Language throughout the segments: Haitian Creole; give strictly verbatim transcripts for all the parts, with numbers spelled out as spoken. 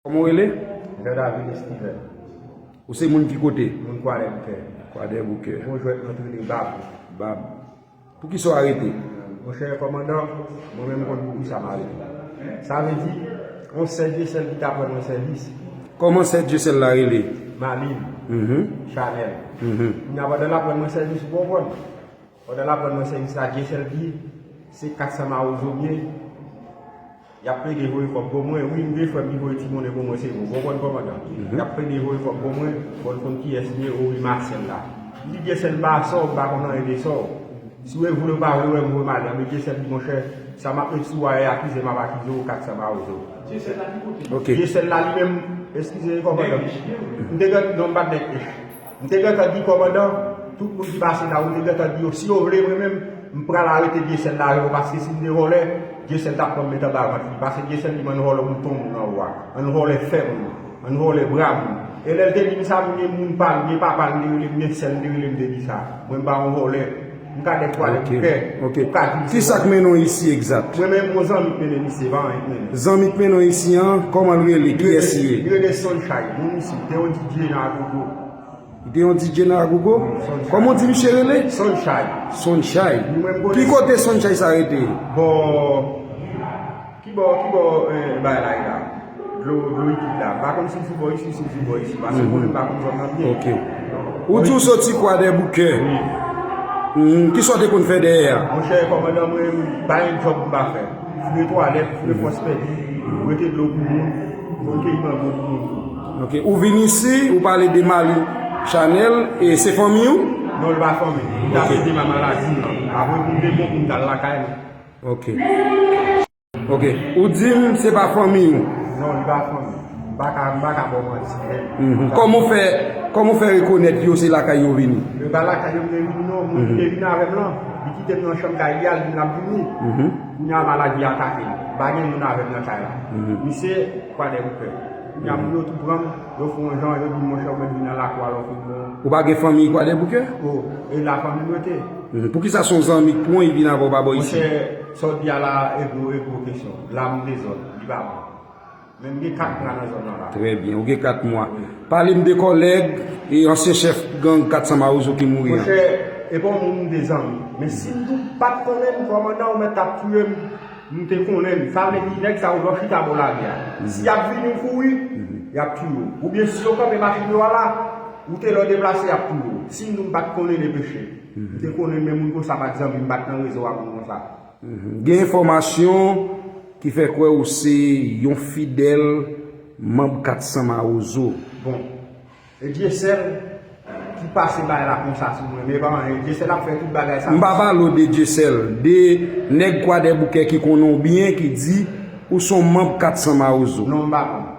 Kòman w rele? Jean David Estival. Ou se moun ki kote? Moun Kwadèboukè. Kwadèboukè. Yon jwèt nou te rele Bab. Bab. Poukisa w arete? Monchè kòmandan, mwen menm m konn poukisa m arete. Sa vle di, yon sè Dyesèl ki t ap rann mwen sèvis. Kòman sè Dyesèl la rele? Malin. Mhm. Chanèl. Mhm. Kounye a pandan l ap rann mwen sèvis, ou konprann? Pandan l ap rann mwen sèvis la, Dyesèl di, se kat san mawozo m ye. Y ap plede voye kòb ban mwen. Wi, m gen frè m ki voye ti monnen ban mwen, se vre. Ou konprann kòmandan? Mhm. Y ap plede voye kòb ban mwen, fò n konn kiyès m ye, o wi, Masyèl la. M di Dyesèl m pa sa w, m pa konn anyen de sa w. Si w vle w pa vle w wè m voye m ale. Men Dyesèl di, monchè, sa m ap met sou w a, e akize m ap akize w, kat san mawozo. Ok. Dyesèl la li menm, eskize kòmandan. M te gen, non, m pa t nèk. M te gentan di kòmandan, tout moun ki pase la, ou te gentan di yo, si yo vle, mwen menm, m pral arete Dyesèl la avè yo, paske si m te vòlè, Dyesèl t ap pran m met anba vant li. Paske Dyesèl li menm, ann vòlè mouton moun anwo a, ann vòlè fè moun, ann vòlè bra moun. E lè l te di m sa, m gen moun pa l, m gen papa l, m te rele m, m gen sè l, m te rele m, m te di sa. Mwen, m pa yon vòlè. M ka dèfwa lè m kè, ok. Ou ka di m se Kisa k mennen w isi egzat? Mwen menm, yon zanmi k mennen m isi, se pa anyen k mennen m. Zanmi k mennen w isi an, kòman l rele? Kiyès li ye? Li rele Sunshine. Moun isi, te yon D J nan Agogo. Li te yon D J nan Agogo? Wi, Sunshine. Kòman w di misye rele? Sunshine. Sunshine. Li menm kote. Ki kote Sunshine sa rete? Bò, ki bò, ki bò, eh, bay la ye la? Dlo, dlo likid la. M pa konn si l sou bò isi, si l sou bò isi. Paske mwen menm m pa konn zòn nan byen. Ok. Ou di w soti Kwadèboukè. Wi. Mhm. Kisa w te konn fè dèyè a? Monchè, kòmandan, mwen, pa yon djòb m pa fè. Foure twalèt, foure fòs pèdi, rete dlo pou moun, m konn keyi mango pou moun tou. Ok. Ou vin isi, ou pale de Mali Chanèl, e se fanmi w? Non, li pa fanmi m. Li t ap ede m a maladi m nan. Apre pou m te bon, pou m t al lakay mwen. Ok. Ok. Ou di m se pa fanmi w? Non, li pa fanmi m. M pa ka, m pa ka ba w manti. Mhm. Kòman w fè, kòman w fè rekonèt yo se lakay yo vini? Yo pa lakay yo m te vini non, moun ki te vini avè m lan, li kite m nan chanm kay li a, li di m l ap vini. Mhm. Kounye a maladi atake m. M pa gen moun avè m nan kay la. Mhm. Misye Kwadèboukè. Kounye a moun yo tou pran m, yo fè yon jan, yo di m, monchè, ou mèt vin nan lakou a lè w fin bon. Ou pa gen fanmi Kwadèboukè? O, e la fanmi m rete. Mhm. Poukisa se yon zanmi k pran w, li vin avè w pa bò isi? Monchè, sa w di a la, e gwo, e gwo kesyon. La m dezòd, li pa bon. Men m gen kat mwa nan zòn nan la. Trè byen, ou gen kat mwa. Wi. Pale m de kòlèg e ansyen chèf gang kat san Mawozo ki mouri an. Monchè, e pa yon moun m te zanmi. Men si m di w m pa t konnen l, kòmandan, ou mèt t ap touye m, m te konnen l. Sa vle di nèg sa yo lè w chita bò lari a. Mhm. Si y ap vini w kouri, mhm, y ap touye w. Oubyen si yo kanpe machin yo a la, ou te lè w deplase, y ap touye w. Si m di w m pa t konnen l, e peche. Mhm. M te konnen l, men moun konsa pa t zanmi m, m pa t nan rezo a moun konsa. Mhm. Gen enfòmasyon ki fè kwè ou se yon fidèl manm kat san Mawozo. Bon, e Dyesèl ki pase bagay la konsa sou mwen, men pa anyen, Dyesèl ap fè tout bagay sa. M pa pale w de Dyesèl, de nèg Kwadèboukè ki konnen w byen, ki di ou se yon manm kat san Mawozo. Non, m pa konn.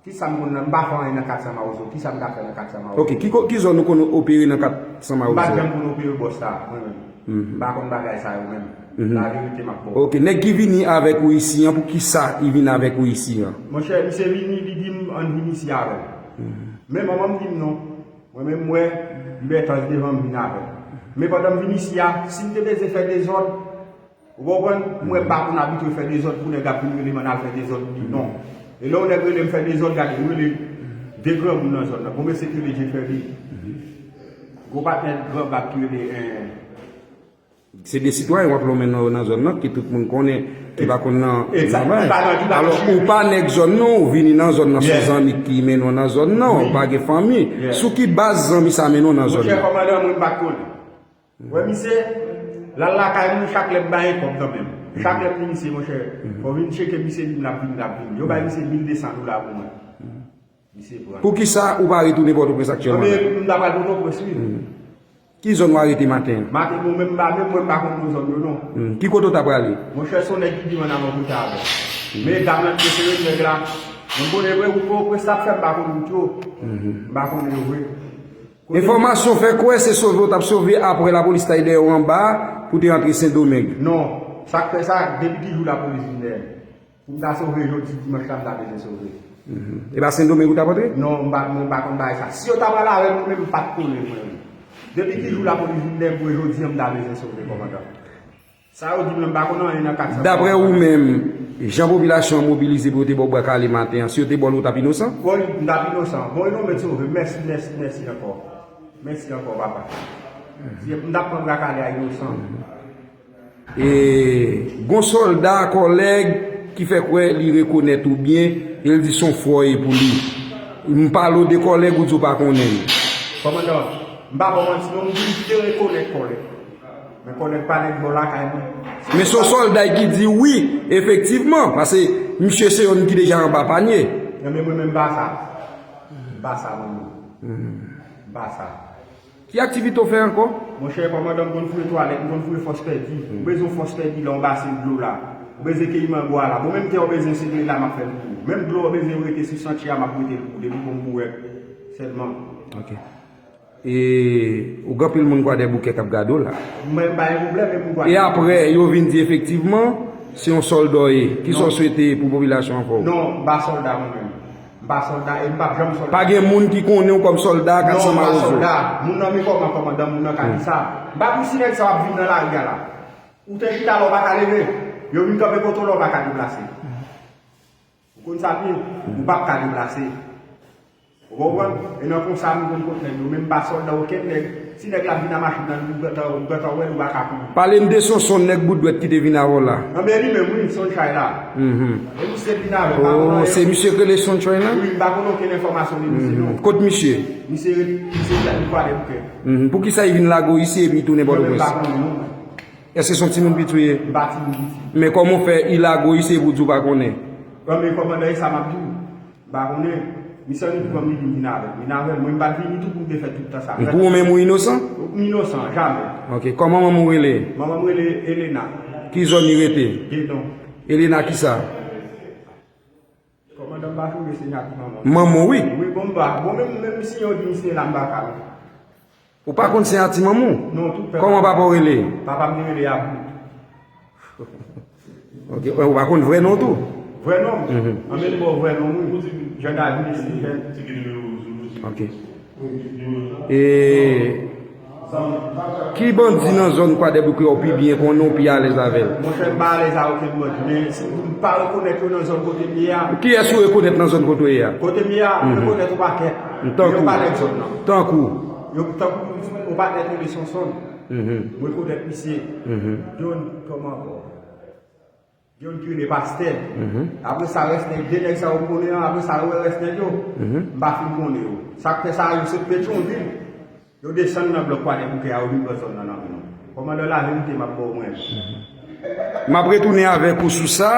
Kisa m konn nan, m pa fè anyen nan kat san Mawozo. Kisa m ka fè nan kat san Mawozo? Ok, ki ko-, ki zòn ou konn opere nan kat san Mawozo? M pa t janm konn opere bò sa, mwen menm. Mhm. M pa konn bagay sa yo menm. Mhm. Laverite m ap ba w. Ok, nèg ki vini avèk ou isi an, poukisa li vin avèk ou isi an? Monchè, misye vini, li di m, ann vin isi avè m. Mhm. Men manman m di m non. Mwen menm, m wè, li mèt anz devan m vin avè m. Men pandan m vin isi a, si m te bezwen fè dezòd, ou konprann? Mwen pa konn abitye fè dezòd pou nèg ap vin rele m ann al fè dezòd pou li, non. E lè yon nèg rele m fè dezòd, gade, m rele de granmoun nan zòn nan. Gon mesye ki rele Djeferli. Gon patnè Gran Bab ki rele, eh, se de sitwayen w ap lonmen non yo nan zòn nan, ki tout moun konnen, ki pa konn nan, nan bay. Alò, ou pa nèg zòn nan, ou vini nan zòn nan, se yon zanmi ki mennen w nan zòn nan, ou pa gen fanmi. Sou ki baz zanmi sa mennen w nan zòn nan? Monchè kòmandan, mwen m pa t konnen. Wè misye, l al lakay mwen, chak lè m bay kòb nan men m. Chak lè m di misye, monchè, fò w vin tcheke misye, li di m l ap vini, l ap vini. Yo bay misye mil de san dola pou mwen. Misye pran. Poukisa ou pa retounen Pòtoprens aktyèlman? Anben, m ta pral Pòtoprens, wi. Mhm. Ki zòn w arete maten an? Maten, bon, menm m pa, menm mwen m pa konn non zòn yo, non. Mhm. Ki kote w ta prale? Monchè, se yon nèg ki di m ann al yon kote avè l. Mhm. Men dam nan ki te sere nèg la, mwen konnen vre, wout Pòtoprens t ap fè, m pa konn wout yo. Mhm. M pa konnen yo vre. Enfòmasyon fè kwè se sove w t ap sove, apre lapolis t al dèyè w anba pou te antre Sendomeng. Non, sa k fè sa, depi ki jou lapolis vin dèyè m? Pou m ta sove jodi dimanch la, m ta bezwen sove. Mhm. E pa Sendomeng ou t ap antre? Non, m pa, mwen pa konn bagay sa. Si yo ta pral avè m, mwen menm m pa t konnen mwen menm. Depi ki jou lapolis vin dèyè m pou jodi an, m ta bezwen sove, kòmandan. Sa yo di m nan, m pa konn anyen nan kat san. Daprè ou menm, Jan popilasyon an mobilize pou yo te ba w bra kale maten an, si yo te ba w l, ou t ap inosan? Wi, m t ap inosan. Bon, yo mèt sove. Mèsi, mèsi, mèsi ankò. Mèsi ankò, papa. Si m t ap pran bra kale a inosan. E, gon sòlda, kòlèg, ki fè kwè li rekonèt ou byen, e l di se yon fwa w ye pou li. M pale w de kòlèg, ou di w pa konnen l. Kòmandan, m pa ba w manti non, m di m te rekonèt kòlèg. Men kòlèg pa nèg bò lakay mwen. Men se yon sòlda ki di wi, efektivman, paske misye se youn ki deja anba panye. Nan men mwen menm m pa sa. M pa sa mwen menm. M pa sa. Ki aktivite w fè ankò? Monchè, kòmandan, m konn foure twalèt, m konn foure fòs pèdi. Ou bezwen fòs pèdi la, yon basen dlo la. Ou bezwen keyi mango a la. Bon, menm tè w bezwen se la m ap fè l pou ou. Menm dlo w bezwen rete sou santye a, m ap rete l pou ou. Depi bon m pou wè sèlman. Ok. E ou gen anpil moun Kwadèboukè k ap gade w la. Mwen, m pa gen pwoblèm, e pou Kwadèboukè. E apre, yo vin di efektivman, se yon sòlda w ye. Kisa w swete pou popilasyon an fè w? Non, m pa sòlda mwen menm. M pa sòlda, e m p ap janm sòlda. Pa gen moun ki konnen w kòm sòlda kat san Mawozo? Non, m pa sòlda. Moun nan, men kòman kòmandan, moun nan ka di sa? M pa pou si nèg sa w ap vin nan lari a la. Ou te chita la, w pa ka leve. Yo vin kanpe kote w la, w pa ka deplase. Ou konn sa byen, ou p ap ka deplase. Ou konprann? E nan konsa, m konn kot nèg yo, men m pa sòlda okenn nèg. Si nèg la vin a machin nan, ou gentan, ou gentan wè l, ou pa ka kouri. Pale m de Sonson, nèg bout dwèt ki te vin avè w la. Anben, li menm, wi, Sonchayla. Mhm. E misye vin avè m, m pa konnen. Oh, se misye k rele Sonchayla? Wi, m pa konnen okenn enfòmasyon de misye, non. Kot misye? Misye, misye vin avè m, Kwadèboukè. Mhm. Poukisa li vin lage w isi epi li tounen Pòtoprens? Mwen menm, m pa konnen, non. Èske se yon timoun piti w ye? M pa timoun piti. Men kòman w fè li lage w isi epi w di w pa konnen? Anben, kòmandan, e sa m ap di w. M pa konnen. Misye annik ban m li di m vin avè l. Vin avè l. Mwen, m pa t vini tou pou m te fè tout tan sa. Pou ou menm, ou inosan? M inosan, jamè. Ok. Kòman manman w rele? Manman m rele Elena. Ki zòn li rete? Dedon. Elena kisa? Kòmandan, m pa sonje siyati manman m. Manman w, wi. Wi, bon, m pa. Bon, menm, menm si yo di m se la, m pa ka, non. Ou pa konn siyati manman w? Non, tout pèp. Kòman papa w rele? Papa m te rele Abou. Ok, ou pa konn vrè non w tou? Vrè non m? Mhm. Anben, m ba w vrè non m, wi. Jean David Stephen. Ok. E ki bandi nan zòn Kwadèboukè w pi byen konnen, w pi alèz avè l? Monchè, m pa alèz a okenn bandi, men si m pa rekonèt yo nan zòn kote m ye a. Kiyès ou rekonèt nan zòn kote w ye a? Kote m ye a, m rekonèt yon pakèt. Tankou? Yo pa nèg zòn nan. Tankou? Yo tankou yon patnè ki rele Sonson. Mhm. M rekonèt misye. Mhm. John, kòman ankò? Gen youn ki rele Pastè. Mhm. Apre sa, rès nèg, de nèg sa yo m konnen an, apre sa, yo wè rès nèg yo. Mhm. M pa fin konnen yo. Sa k fè sa, yo sot Petyonvil. Yo desann nan blòk Kwadèboukè a, yo vin pran zòn nan nan men nou. Kòmandan, laverite m ap ba w mwen. M ap retounen avèk ou sou sa.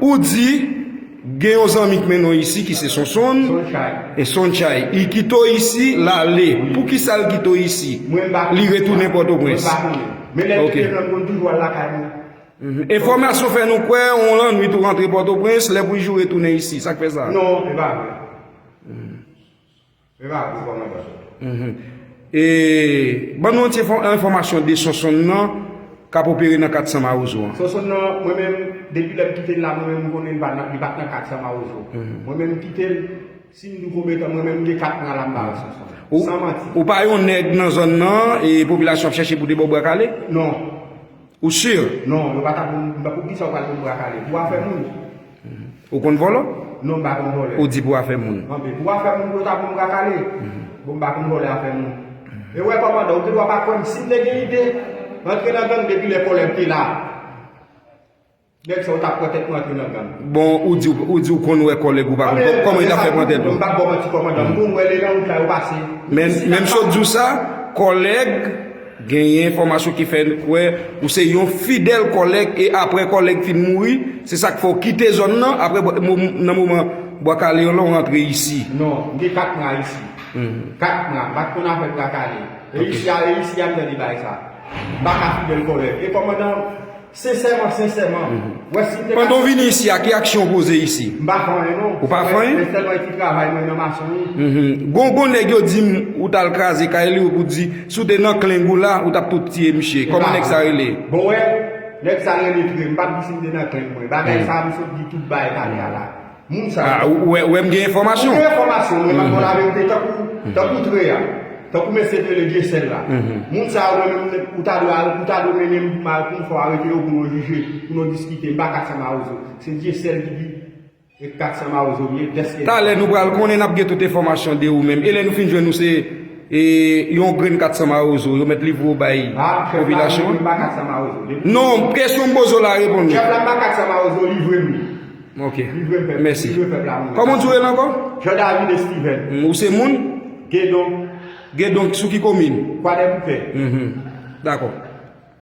Ou di, gen yon zanmi k mennen w isi ki se Sonson. Sonchayla. E Sonchayla. Li kite w isi, l ale. Wi. Poukisa l kite w isi? Mwen, m pa konn. Li retounen Pòtoprens. Mwen pa konnen. Men lè l kite m nan, m konn toujou al lakay mwen. Mhm. Enfòmasyon fè nou kwè, yon lannwit ou rantre Pòtoprens, lè pou jou retounen isi. Sa k fè sa? Non, e pa vre. E pa vre, kòmandan. Mhm. E, ban nou yon ti enfò-, enfòmasyon de Sonson nan k ap opere nan kat san Mawozo an. Sonson nan, mwen menm, depi lè m kite l la, mwen menm, m konnen li pa t nan, li pa t nan kat san Mawozo. Mhm. Mwen menm, m kite l, si m di w konbyen tan, mwen menm, m gen kat mwa la, m pa wè Sonson. Ou, san manti. Ou pa yon nèg nan zòn nan, e popilasyon ap chèche pou te ba w bra kale? Non. Ou si? Non, yo pa t ap ban m, poukisa yo pral ban m bra kale? Pou afè moun. Ou konn vòlò? Non, m pa konn vòlè. Ou di pou afè moun. Anben, pou afè moun, pou yo ta ban m bra kale. Mhm. Bon, m pa konn vòlè afè moun. E wè, kòmandan, ou te dwa pa kwè m. Si m te gen ide, m antre nan gang depi lè kòlèg te la. Nèg sa yo t ap pran tèt mwen antre nan gang. Bon, ou di, ou di ou konn wè kòlèg ou pa konn. Anben, kòman yo t ap fè pran tèt ou? M p ap ba w manti, kòmandan. M konn wè l nan wout la, yo pase. Men, men m sot di w sa, kòlèg, genyen enfòmasyon ki fè kwè ou se yon fidèl kòlèg, e apre kòlèg fin mouri, se sa k fè w kite zòn nan, apre, mo-, nan moman bwa kale yo la, w rantre isi. Non, m gen kat mwa isi. Mhm. Kat mwa, m pa t konn afè bwa kale. E isi a, e isi a m tande bagay sa. M pa ka fidèl kòlèg. E kòmandan, sensèman, sensèman, wè si m te ka. Pandan w vini isi a, ki aksyon w poze isi? M pa fè anyen, non. Ou pa fè anyen? Men sèlman ti travay mwen nan mason, wi. Mhm. Gon, gon nèg yo di m ou t al kraze kay li, ou pou di, si w te nan kleng ou la, ou t ap tou tiye misye. Kòman nèg sa rele? Bon, wè, nèg sa rele Tre. M p ap di si m te nan kleng mwen. Bagay sa, m sot di tout bagay talè a la. Moun sa yo. Ah, ou wè, ou wè m gen enfòmasyon? M gen enfòmasyon, mwen, m ap ba w laverite tankou, tankou Tre a. Tankou mesye te le Dyesèl la. Moun sa yo, mwen menm, ou ta dwe al, ou ta dwe mennen m pou m al, pou m fè w arete yo, pou nou jije, pou nou diskite. M pa kat san Mawozo. Se Dyesèl ki di, e kat san Mawozo m ye, dèske. Talè nou pral konnen, n ap gen tout enfòmasyon de ou menm. E lè nou fin jwenn ou, se e, yon grenn kat san Mawozo, yo mèt livre w bay popilasyon an? Ah, m pa kat san Mawozo. Non, kesyon m poze w la, reponn mwen. Chèf la, m pa kat san Mawozo, livre m li. Ok. Livre pèp. Mèsi. Livre pèp la, mwen. Kòman w di w rele ankò? Jean David Steven. Mm, ou se moun? Gedon. Gedon, sou ki komin? Kwadèboukè. Mhm. Dakò.